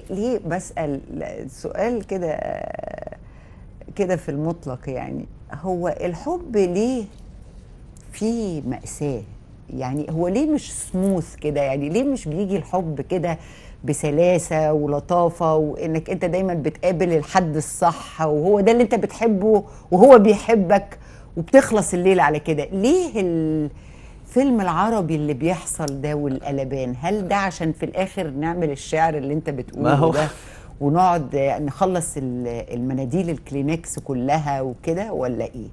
ليه بسأل سؤال كده كده في المطلق، يعني هو الحب ليه فيه مأساة؟ يعني هو ليه مش سموث كده؟ يعني ليه مش بيجي الحب كده بسلاسة ولطافة، وانك انت دايما بتقابل الحد الصح وهو ده اللي انت بتحبه وهو بيحبك وبتخلص الليلة على كده؟ ليه الفيلم العربي اللي بيحصل ده والقلبان؟ هل ده عشان في الاخر نعمل الشعر اللي انت بتقوله ده ونقعد نخلص المناديل الكلينكس كلها وكده، ولا ايه؟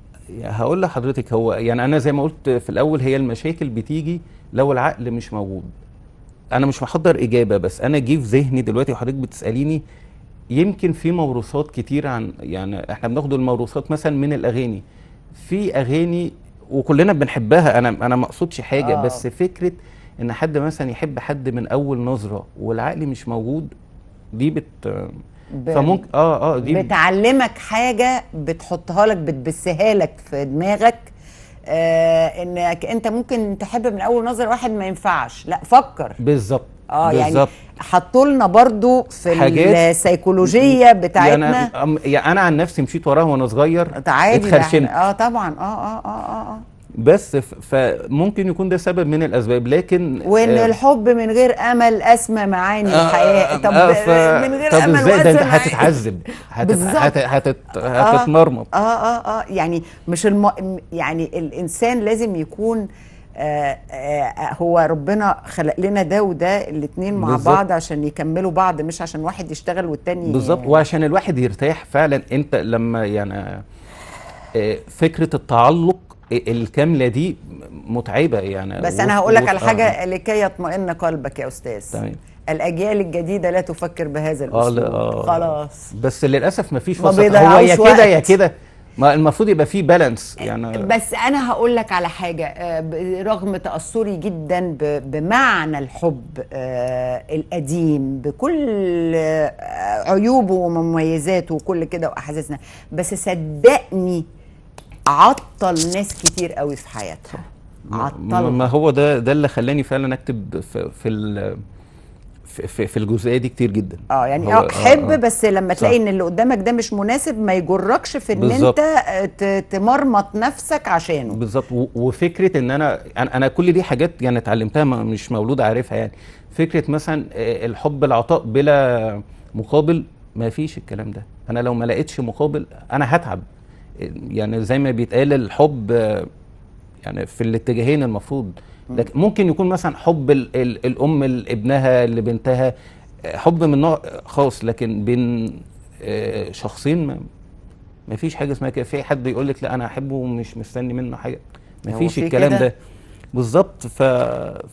هقول لحضرتك، هو يعني انا زي ما قلت في الاول، هي المشاكل بتيجي لو العقل مش موجود. انا مش محضر اجابه، بس انا جه في ذهني دلوقتي وحضرتك بتساليني، يمكن في موروثات كتير عن، يعني احنا بناخد الموروثات مثلا من الاغاني، في اغاني وكلنا بنحبها، انا ما اقصدش حاجة، بس فكرة ان حد مثلا يحب حد من اول نظره والعقل مش موجود، دي فممكن دي بتعلمك حاجة، بتحطها لك، بتبسها لك في دماغك، انك انت ممكن تحب من اول نظره واحد، ما ينفعش، لا فكر. بالظبط. يعني حطوا لنا برضو في السيكولوجيه بتاعتنا. يعني انا عن نفسي مشيت وراها وانا صغير، اتخرشمت. طبعا. بس فممكن يكون ده سبب من الاسباب، لكن وان الحب من غير امل اسمى معاني الحياة. طب من غير طب امل ازاي ده؟ انت هتتعذب، هتتمرمط. يعني مش يعني الانسان لازم يكون هو ربنا خلق لنا ده وده، الاثنين مع بعض عشان يكملوا بعض، مش عشان واحد يشتغل والتاني. بالظبط، وعشان الواحد يرتاح فعلا. انت لما يعني فكرة التعلق الكاملة دي متعبة يعني. بس انا هقول لك على حاجة لكي يطمئن قلبك يا استاذ. تمام. الاجيال الجديدة لا تفكر بهذا الاسلوب. خلاص. بس للاسف مفيش وسط، هو يا كده يا كده، ما المفروض يبقى فيه بالانس يعني. بس انا هقول لك على حاجة، رغم تاثري جدا بمعنى الحب القديم بكل عيوبه ومميزاته وكل كده واحاسيسنا، بس صدقني عطل ناس كتير قوي في حياتها. عطل. ما هو ده اللي خلاني فعلا اكتب في في في الجزئية دي كتير جدا. يعني حب، بس لما تلاقي ان اللي قدامك ده مش مناسب ما يجركش في ان انت تمرمط نفسك عشانه. بالظبط. وفكره ان انا كل دي حاجات يعني اتعلمتها، مش مولود عارفها يعني. فكرة مثلا الحب العطاء بلا مقابل، ما فيش الكلام ده. انا لو ما لقيتش مقابل انا هتعب يعني. زي ما بيتقال الحب يعني في الاتجاهين المفروض، لكن ممكن يكون مثلا حب الام لابنها لبنتها، حب من نوع خاص، لكن بين شخصين ما فيش حاجة اسمها كده. في حد يقول لك لا انا احبه ومش مستني منه حاجة، ما فيش الكلام ده. بالظبط.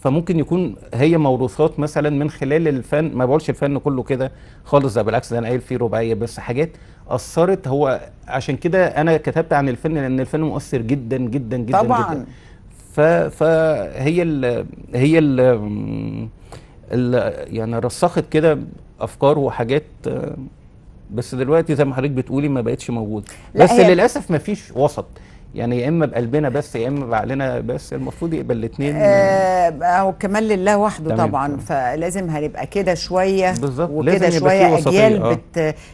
فممكن يكون هي موروثات مثلا من خلال الفن، ما بقولش الفن كله كده خالص، ده بالعكس، ده انا قايل فيه رباعية، بس حاجات اثرت. هو عشان كده انا كتبت عن الفن، لان الفن مؤثر جدا جدا جدا طبعا جدا. فهي ال هي ال يعني رسخت كده افكار وحاجات، بس دلوقتي زي ما حضرتك بتقولي ما بقتش موجودة. بس للاسف ما فيش وسط يعني، يا اما بقلبنا بس يا اما بعقلنا بس، المفروض يبقى الاثنين. هو كمال لله وحده. طبعا. فلازم هنبقى كده شوية وكده شوية. اجيال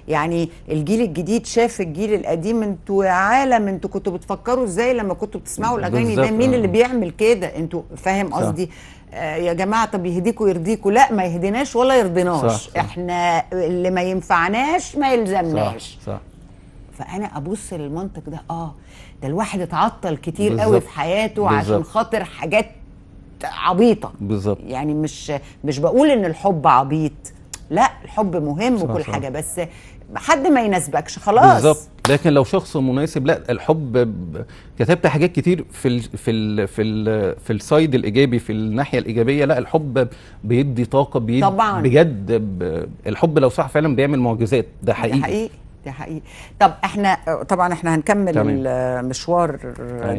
يعني الجيل الجديد شاف الجيل القديم، انتوا يا عالم انتوا كنتوا بتفكروا ازاي لما كنتوا بتسمعوا الاغاني ده؟ مين اللي بيعمل كده؟ انتوا فاهم قصدي؟ يا جماعة طب يهديكوا يرضيكوا، لا ما يهديناش ولا يرضيناش. صح. احنا اللي ما ينفعناش ما يلزمناش. صح. فانا ابص للمنطق ده، ده الواحد اتعطل كتير قوي في حياته عشان خاطر حاجات عبيطه. بالظبط. يعني مش بقول ان الحب عبيط، لا الحب مهم وكل حاجة، بس حد ما يناسبكش خلاص. بالظبط. لكن لو شخص مناسب، لا الحب كتبت حاجات كتير في ال في ال في ال في ال side الايجابي، في الناحية الايجابية. لا الحب بيدي طاقة، بيدي طبعا بجد. الحب لو صح فعلا بيعمل معجزات، ده حقيقي. ده حقيقي، ده حقيقي. طب احنا طبعا احنا هنكمل المشوار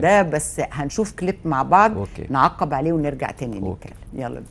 ده، بس هنشوف كليب مع بعض. okay. نعقب عليه ونرجع تاني نتكلم. يلا بينا.